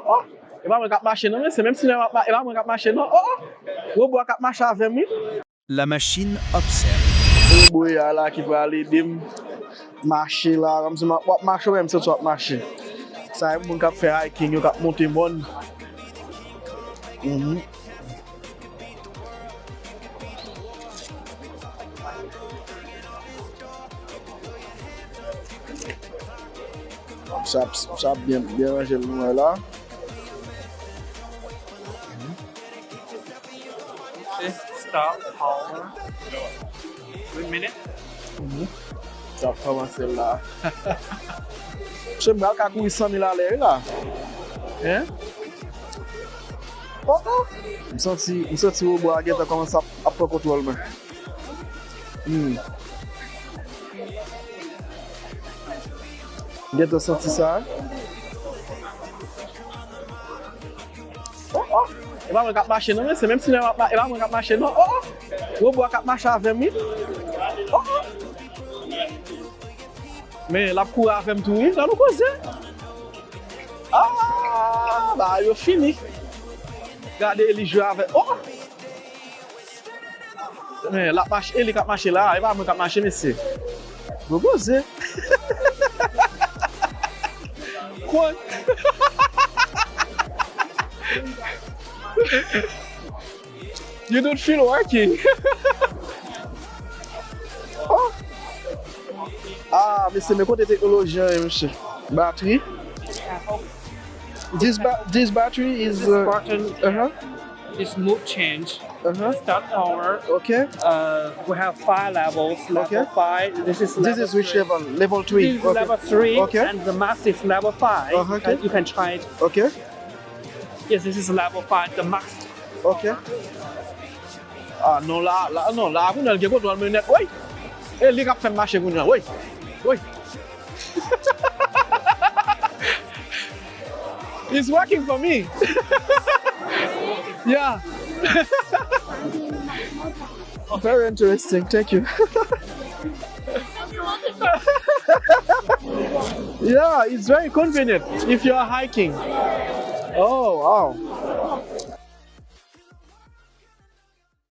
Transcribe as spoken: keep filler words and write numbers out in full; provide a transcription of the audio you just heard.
Oh, e pa mwen k ap mache non, mesye, menm si lè m ap ma-, e pa mwen k ap mache non. Oh, oh, wobo a k ap mache avè m, wi. La machine observe. Wobo a la ki pral ede m mache la, kòmsi w ap mache, ou menm santi w ap mache. Sa e moun k ap fè hiking yo, k ap monte mòn. Mhm. Sa, sa byen, byen ranje l nou wè la. Stop, power. Wait a minute. Mhm. Sa ap kòmanse la. Che m pral ka kouri san mil alè wi la. Hein? Oh, oh. M santi, m santi wobo a gentan kòmanse ap, ap pran kontwòl mwen. Hmm. Gentan santi sa. Oh, oh. E pa mwen k ap mache non, mesye, menm si lè m ap ma-, e pa mwen k ap mache non. Oh, oh. Wobo a k ap mache avè m, wi. Oh, oh. Men l ap kouri avè m tou, wi. Nan nou koze. Ah, ba yo fini. Gade li jwe avè. Oh! Men, l ap mache, e li k ap mache la, e pa mwen k ap mache, mesye. Gwo koze. Kwen. You don't feel working. Oh. Ah, mesye, men kote teknoloji an ye, mesye. Batri. This ba-, this battery is, uh, uh-huh. This mode change. Uh-huh. Start power. Okay. Uh, we have five levels. Level, okay, five. This is, this level is which three. Level? Level three. This is, okay, level three, okay, and the max is level five. Uh-huh, okay. You can try it. Okay. Yes, this is level five, the max. Okay. Ah, non, la, la, non, la, kounye a l gen kontwòl mwen nèt, woy. E li k ap fè m mache kounye a, woy. Woy. It's working for me. Yeah. Very interesting. Thank you. Yeah, it's very convenient if you are hiking. Oh, wow.